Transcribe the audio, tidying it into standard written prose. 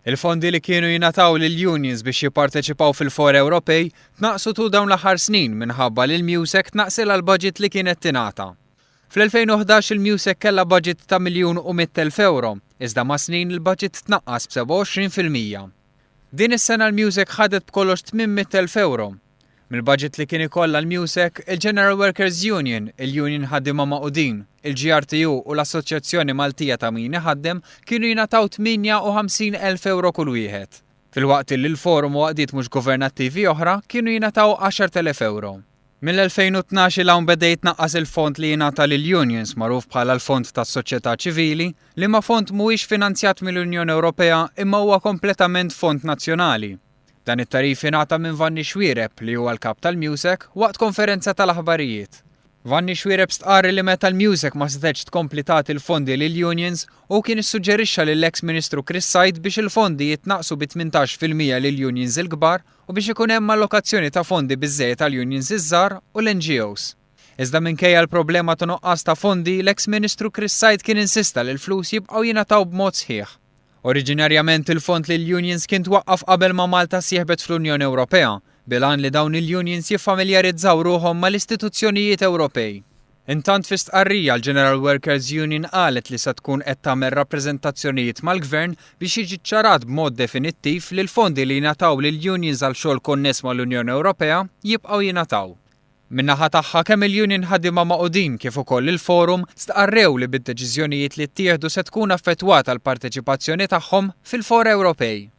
Il-fondi li kienu jingħataw lill-unions biex jipparteċipaw fil-fora Ewropej tnaqqsu tul dawn l-aħħar snin minħabba li l-MUSEC tnaqqsilha l-budget li kienet tingħata. Fl-2011 il-MUSEC kellha budget ta' 1,100,000 ewro, iżda mas-snin il-budget tnaqqas b'27%. Din is-sena l-MUSEC ħadet b'kollox 800,000 ewro. Mill-budget li kien ikollha l-MUSEC, il-General Workers Union, il-Union Ħaddiema Magħqudin, il-GRTU u l-Assoċjazzjoni Maltija ta' Min Iħaddem kienu jingħataw 58,000 ewro kull wieħed. Filwaqt li l-Forum u għaqdiet mhux governattivi oħra kienu jingħataw 10,000 ewro. Mill-2012 'il hawn beda jitnaqqas il-fond li jingħata lill-unions magħruf bħala l-Fond tas-Soċjetà Ċivili, liema fond mhuwiex finanzjat mill-Unjoni Ewropea imma huwa kompletament fond nazzjonali. Dan it-tagħrif ingħata minn Vanni Xuereb, li huwa l-kap tal-MUSEC, waqt konferenza tal-aħbarijiet. Vanni Xuereb stqarr li meta l-MUSEC ma setgħetx tkompli tagħti l-fondi lill-unions, hu kien issuġġerixxa lill-eks Ministru Chris Said biex il-fondi jitnaqqsu bi 18% lill-unions il-kbar u biex ikun hemm allokazzjoni ta' fondi biżżejjed għall-unions iż-żgħar u l-NGOs. Iżda minkejja l-problema ta' nuqqas ta' fondi, l-eks Ministru Chris Said kien insista li l-flus jibqgħu jingħataw b'mod sħiħ. Oriġinarjament il-fond lill-unions kien twaqqaf qabel ma Malta ssieħbet fl-Unjoni Ewropea, bil-għan li dawn il-unions jiffamiljarizzaw ruħhom mal-istituzzjonijiet Ewropej. Intant fi stqarrija l-General Workers Union qalet li se tkun qed tagħmel rappreżentazzjonijiet mal-Gvern biex jiġi ċċarat b'mod definittiv li l-fondi li jingħataw lill-unions għal xogħol konness mal-Unjoni Ewropea jibqgħu jingħataw. Min-naħa tagħha kemm il-Union Ħaddiema Magħqudin kif ukoll il-Forum stqarrew li bid-deċiżjonijiet li ttieħdu se tkun affettwata l-parteċipazzjoni tagħhom fil-fora Ewropej.